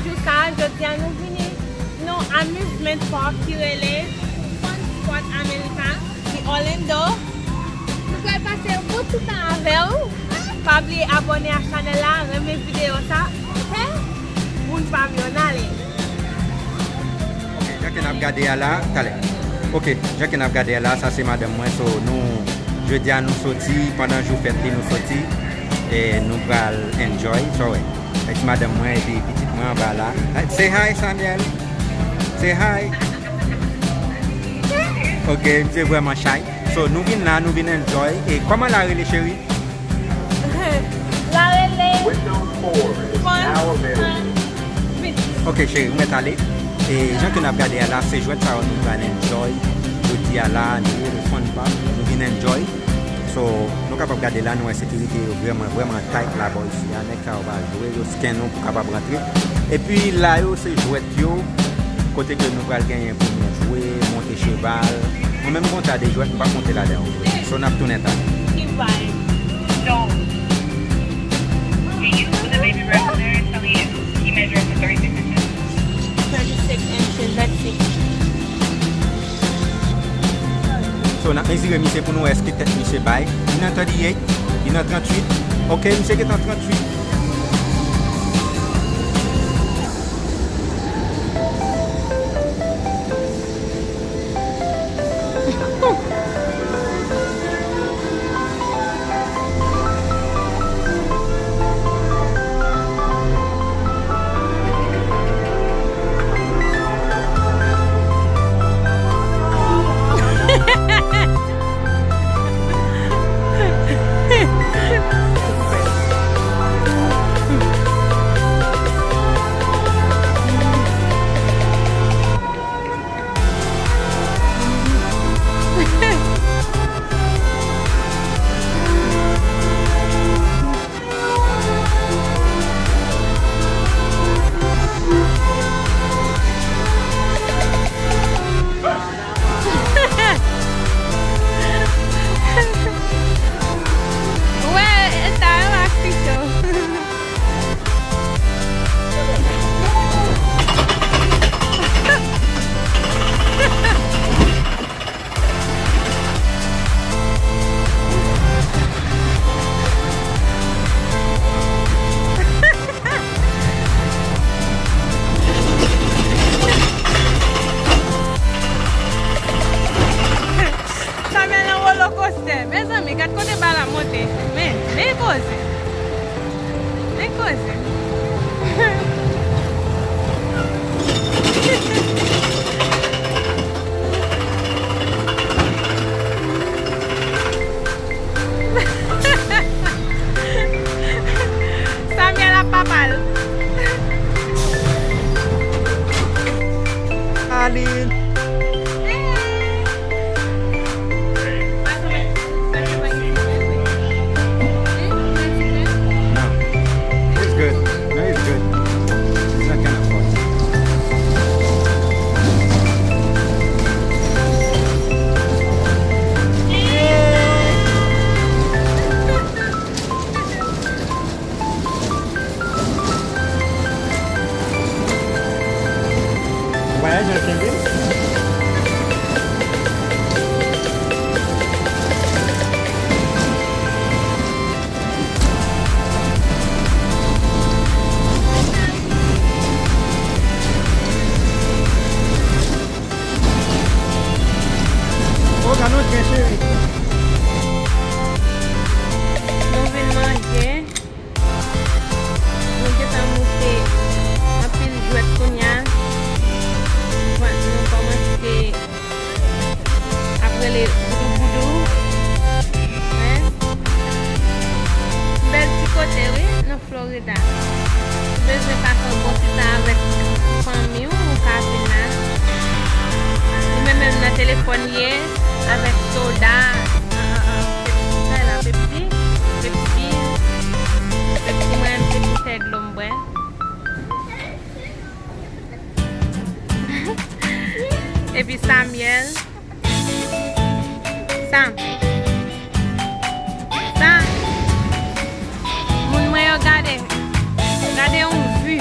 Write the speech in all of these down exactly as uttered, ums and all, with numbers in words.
Jou sa, jodi a nou vini nan amusement park ki rele Fun Spot America, ki Orlando. Nou pral pase yon bon ti tan avè w. Pa bliye abòne a chanèl la, renmen videyo sa, ok? Moun pa m yo, n ale. Ok, jan ke n ap gade a la, talè. Ok, jan ke n ap gade a la, sa se madanm mwen, so nou, jodi a nou soti, pandan jou fèt li nou soti, e nou pral enjoy, sa w wè. Mèsi madanm mwen epi pitit mwen anba la. Say hi, Samuel. Say hi. Ok, misye vrèman shy. So, nou vin la, nou vin enjoy. E kòman la rele, cheri? La rele Fun, Fun Beach. Ok, cheri, ou mèt ale. E jan ke n ap gade a la, se jwèt sa yo nou pral enjoy. Jodi a la, nou rele Fun Park, nou vin enjoy. So, nou kapab gade la, nou wè sekirite yo vrèman, vrèman tight laba isi a. Nèg sa yo pa jwe, yo scan ou pou kapab rantre. Epi la yo, se jwèt yo, kote ke nou pral genyen pou nou jwe, monte cheval. Mwen menm m gon ta de jwèt, m p ap monte ladan yo. So, n ap tounen talè. Ki vibe? So, to use the baby breath there, it's only key measure for thirty-six inches. Thirty-six inches, that's it. So, n ap mezire misye pou nou wè èske tèt misye bay. Li nan thirty-eight, li nan tranntuit. Ok, misye gentan tranntuit. Wè, e ta yo ak pito. Sa men nan roller coaster. Mezanmi, gad kote bal la monte. Men, men koze. Men koze. Samuel ap papa l. Alin. No. It's good. No, it's good. It's not gonna fall. Vwayaj an kenbe. O, gade yon tren, cheri. Nou vin manje. Nou gentan moute anpil jwèt kounye a. Nou va, nou kòmanse ap rele boudou boudou. Wi. Bèl ti kote, wi, nan Florida. Ou bezwen pase yon bon ti tan avèk fanmi w, ou ka vin la. Ou menm menm nan telefòn ye, avèk soda, an, an, an, Pepsi, sa la, Pepsi, Pepsi, Pepsi, mwen menm se ti tè dlo m bwè. Epi Samuel. Sam. Sam. Moun mwen yo gade. Gade yon vi.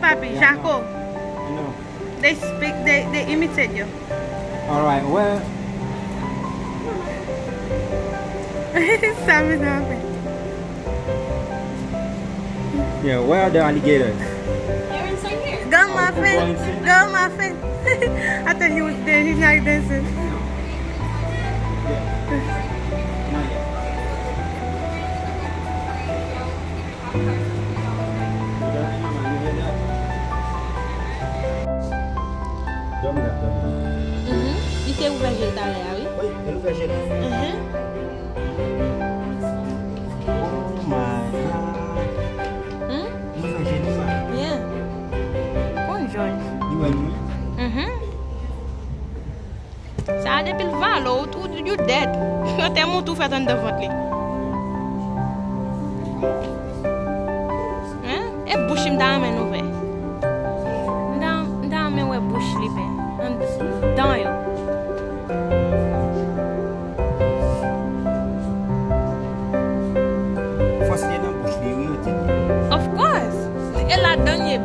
Papi, Jako. I know. They speak, they, they imitate you. All right, well. Sa mezanmi. Yeah, where are the alligators? They're inside here. Go, Muffin. Go, Muffin. I thought he was dead. He's not dancing. Yeah. Not yet. Dòmi la, dòmi la. Mhm. Li te ouvè je l talè a, wi. Wi, li ouvè je l. Mhm. Oh my God. Hmm? Li ouvè je l, sa. Yeah. Bon, Jòj. Li wè nou, wi. Mhm. Sa a depi l vale w, ou, ou, you dead. Antèman w tou fèt anndan vant li. Hein? E bouch li m ta renmen n ouvè. M ta, m ta renmen wè bouch li ben. Anndan yo. Fòs li nan bouch li, wi, yo di. Of course. E ladan l ye.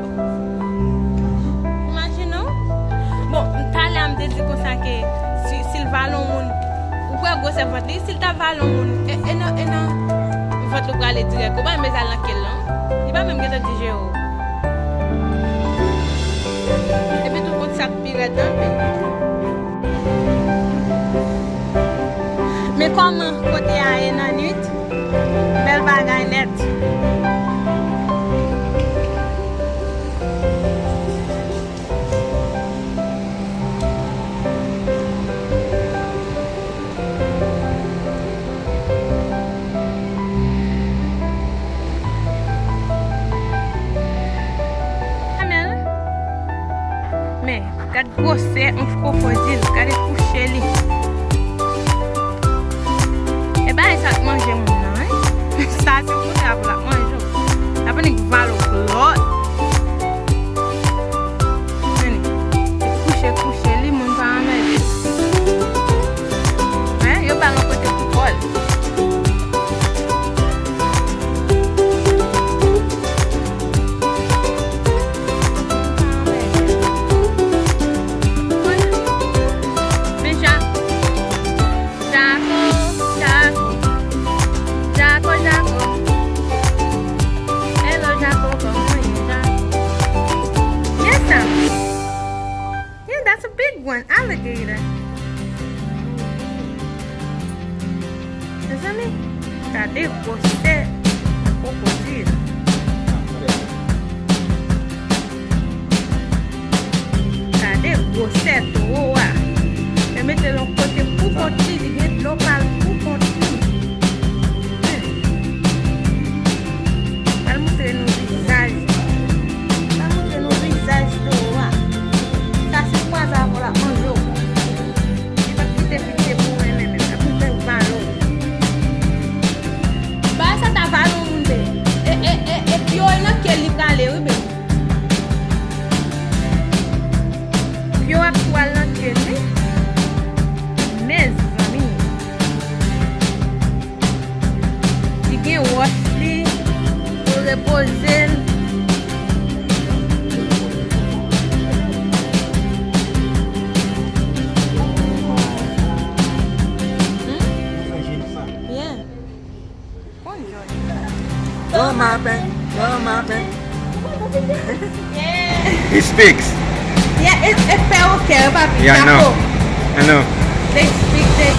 Imajine w. Bon, talè a m te di konsa ke si, si l vale yon moun, ou kwè gwosè vant li, si l ta vale yon moun, e, e nan, e nan vant li w prale dirèk, ou pa menm bezwen al nan ke l non. Li pa menm gentan dijere w. Epi tou kont sa k pi rèd nan peyi. Men kòman kote a ye nan nwit? Bèl bagay nèt. Amèn. Men, gad gwosè yon kwokodil. Gade kouche li. E bagay sa k manje moun nan, wi. Sa se kontra pou l ap manje w. L ap annik vale w glòt. Tande, li kouche, kouche, li moun pa anmède. Hein? Yo ba l yon kote pou kò l. Men Jako, Jako, Jako, Jako. Hello, Jako, kòman w ye, Jako? Yes, sir. Yeah, that's a big one. Alligator. Mezanmi, gade gwosè kwokodil. Gade gwosè towo a. Yo mete l yon kote pou kont li, li gen dlo pa l pou kont li. Al montre nou vizaj. Al montre nou vizaj towo a. Sa se kwaze avè w l ap manje w. Li p ap kite pitye pou ou renmen menm. L ap vin fè valo. Bagay sa ta vale yon moun ben. E, e, e, e pye w nan ke li prale wi ben. Pye w ap tou al nan ke l wi. Mezanmi. Li gen wòch li pou repoze l. Hmm? Yeah. Konn jòj. Don't happen, don't happen. Yeah. He speaks. Yeah, e, e pè okè, papi. Yeah, I know. Jako. I know. They speak, they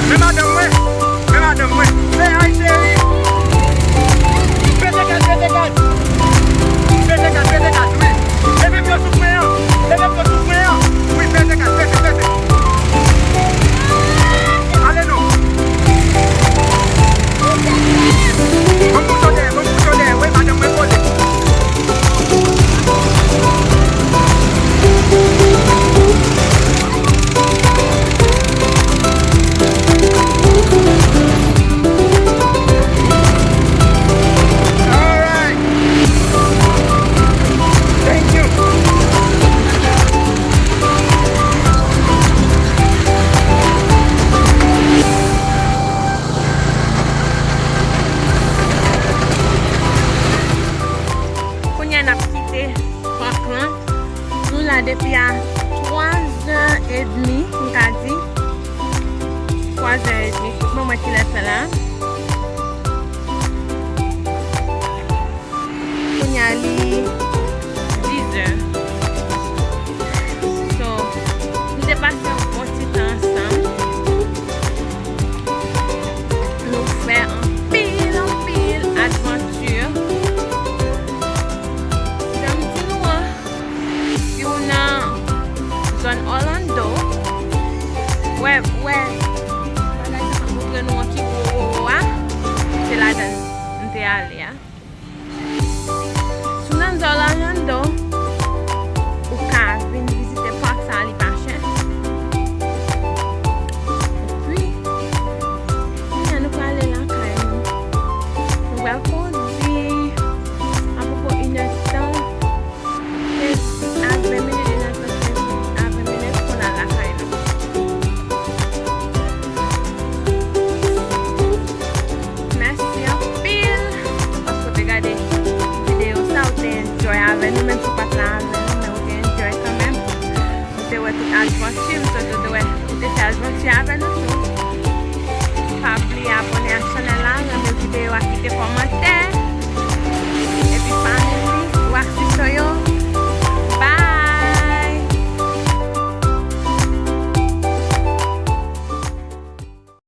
Men madanm mwen, men madanm mwen. Say hi, cheri. Pete gaz, pete gaz. Pete gaz, pete gaz, wi. Leve pye w sou fren an. Leve pye w sou fren an. Wi, pete gaz, pete, pete. Ale non. Ban m koute w dèyè, ban m koute w dèyè. Wi, madanm mwen kole. Alright. Thank you. Kounye a n ap kite pak lan. Nou la depi a twa zè edmi, m ka di. Twa zè edmi. Bon, mwen kilè fè la. Kounye a li dizè. So, nou te pase yon bon ti tan ansanm. Nou fè anpil, anpil advanti. Jan m di nou an, si w nan zòn Orlando, wè, wè, bagay sa m ap montre nou an ki gwo, gwo, gwo a, se ladan l m te ale a. Si w nan zòn Orlando, ou ka vin vizite pak sa a, li pa chè. Epi, kounye a nou prale lakay nou. Nou pral kondi apwopo inèdtan, kenz a ven minit, inèdtan kenz a ven minit pou n al lakay nou. Mèsi anpil paske w te gade videyo sa, ou te enjoy avè nou, menm si w pa t la avè nou, men ou te enjoy kanmenm. Ou te wè tout advanti m, sòt ou te wè, ou te fè advanti avè nou tou. Pa bliye abòne ak chanèl la, renmen videyo a, kite kòmantè.